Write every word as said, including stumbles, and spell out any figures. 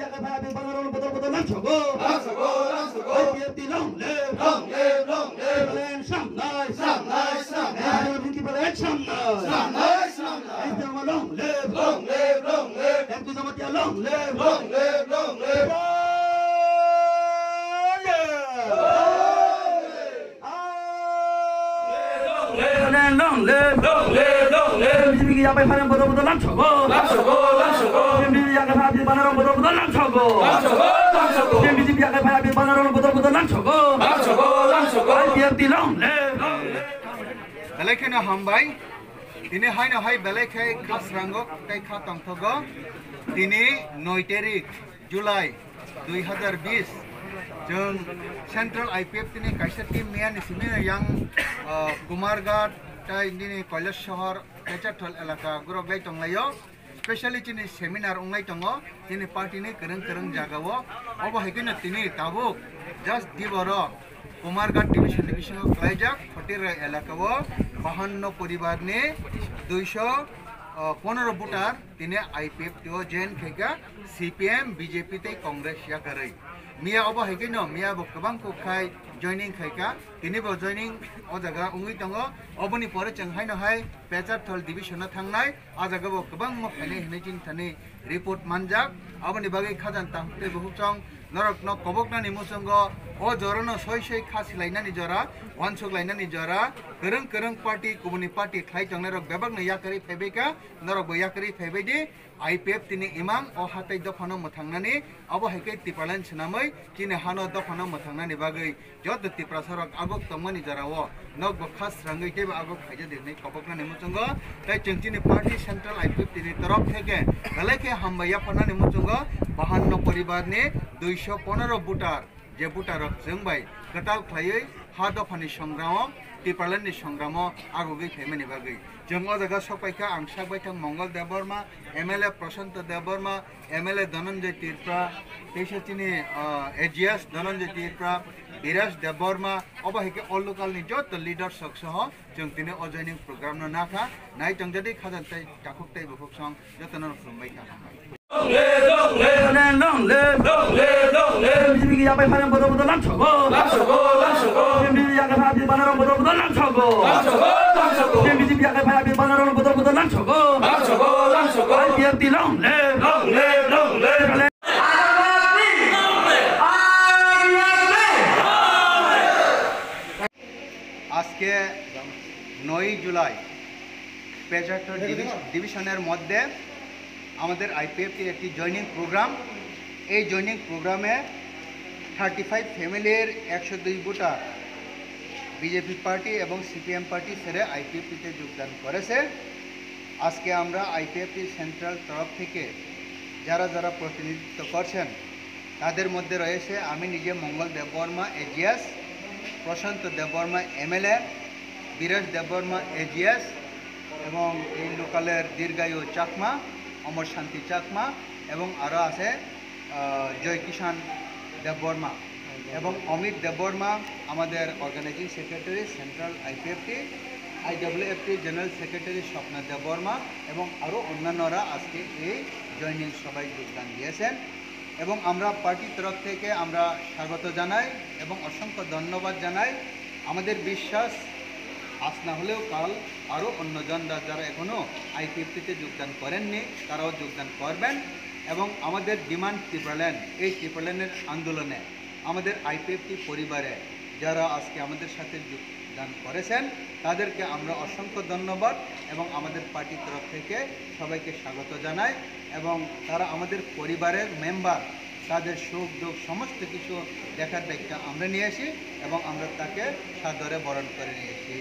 Banaron bodol bodol langsogo. Langsogo, langsogo. I P F T long live. Long live, long live. Tipraland samnai. Samnai, samnai. Tipraland samnai. Samnai, samnai. Long live. Long live, long live. M P Jamatia long live. Long live, long live. Long live, long live. Long live, long live. M P P yabai pharang bodol bodol langsogo. Langsogo, langsogo. M P P yabai pharang bodol bodol langsogo. Langsogo, langsogo. M P P yabai pharang bodol bodol langsogo. Langsogo, langsogo. I P F T long live. Belai kheno hambai. Tini haino hai belai khai kha srango tei kha tongthogo. Tini noi tarik July dui hazar bis, chwng Central I P F T ni kaisa team miyani simi yang, ah, Kumarghat tei nini Kailash Sohor, Pecharthal elaka gurok lai tonglaio. Specially chini seminar wnglai tongo, chini party ni kwrwng kwrwng jagao. Obo hai kheno tini tabuk just diboro Kumarghat division ni bisingo khlaijak Khotirai elakao bahanno poribar ni duiso ponoro voter tini I P F T o join khaika, C P M, B J P tei Congress yakarwi. Miya obo hai kheno miya bo kwbang kuk khai joining khaika, tini bo joining o jaga wngwi tongo. Oboni pore chwng haino hai Pecharthal division o thangnai. A jaga bo kwbangma phainai hinwi chini thani report manjak. Aboni bagwi khajang tang tei bukhuk chong norokno koboknani muchungo o jorano soi soi kha silainani jora, uansuk lainani jora, kwrwng kwrwng party, kubuni party khlai tongnai rok bebakno yakarwi phaibaikha, norokbo yakarwi phaibaidi. I P F T ni imang o hatai dophano mwthangnani, abo hai khe Tipraland swnamwi chini hano dophano mwthangnani bagwi joto Tiprasa rok agok tongmani jorao nokbo kha srangwi teibo agok khaijadi hinwi koboknani muchungo. Tei chwng chini party Central I P F T ni torop theke belai khe hambai yapharnani muchungo bahanno poribar ni duiso ponoro voter, je voter rok chwng bai kwtal khlaiwi ha dophani songramo, Tipraland ni songramo agogwi phaimani bagwi. Chwng o jaga sok paikha ang sak baithang Mongol Debbarma, M L A Prashanto Debbarma, M L A Dhananjay Tripura, teisa chini, ah, A G S Dhananjay Tripura, Biraj Debbarma, obo hai khe o local ni joto leaders rok soho chwng tini o joining program no nakha, nai tongjadi khajang tei takhuk tei bukhuk song jotono khulumbai kha. Long live, long live. Long live, long live. M P P yabai pharang bodol bodol langsogo. Langsogo, langsogo. M P P yabai pharang bodol bodol langsogo. Langsogo, langsogo. M P P yabai pharang bodol bodol langsogo. Langsogo, langsogo. I P F T long live. Long live, long live. আজকে নয়ই জুলাই পেচাত্তর ডিভিশ-, ডিভিশনের মধ্যে আমাদের আইপিএফটি একটি joining programme. এই জয়েনিং প্রোগ্রামে থার্টি ফাইভ ফ্যামিলির একশো দুই ভোটার বিজেপি পার্টি এবং সিপিএম পার্টি ছেড়ে আইপিএফটিতে যোগদান করেছে। আজকে আমরা আইপিএফটি সেন্ট্রাল তরফ থেকে যারা যারা প্রতিনিধিত্ব করছেন, তাদের মধ্যে রয়েছে আমি নিজে মঙ্গল দেববর্মা, এজিএস, প্রশান্ত দেববর্মা, এমএলএ, বীরেশ দেববর্মা, এজিএস, এবং এই লোকালের দীর্ঘায়ু চাকমা, অমর শান্তি চাকমা, এবং আরও আছে, আহ, জয় কিষাণ দেববর্মা এবং অমিত দেববর্মা, আমাদের অর্গানাইজিং সেক্রেটারি সেন্ট্রাল আইপিএফটি, আইডব্লিউএফটি জেনারেল সেক্রেটারি স্বপ্না দেববর্মা এবং আরও অন্যান্যরা আজকে এই জয়েনিং সভায় যোগদান দিয়েছেন। এবং আমরা পার্টির তরফ থেকে আমরা স্বাগত জানাই এবং অসংখ্য ধন্যবাদ জানাই। আমাদের বিশ্বাস, আজ না হলেও কাল আরও অন্যজনরা, যারা এখনও আইপিএফটিতে যোগদান করেননি, তারাও যোগদান করবেন। এবং আমাদের ডিমান্ড ত্রিপুরাল্যান্ড, এই ত্রিপুরাল্যান্ডের আন্দোলনে আমাদের আইপিএফটি পরিবারে যারা আজকে আমাদের সাথে যোগদান করেছেন, তাদেরকে আমরা অসংখ্য ধন্যবাদ এবং আমাদের পার্টির তরফ থেকে সবাইকে স্বাগত জানাই। এবং তারা আমাদের পরিবারের মেম্বার, তাদের সুখ দুঃখ সমস্ত কিছু দেখার দায়িত্ব আমরা নিয়েছি এবং আমরা তাকে সাদরে বরণ করে নিয়েছি।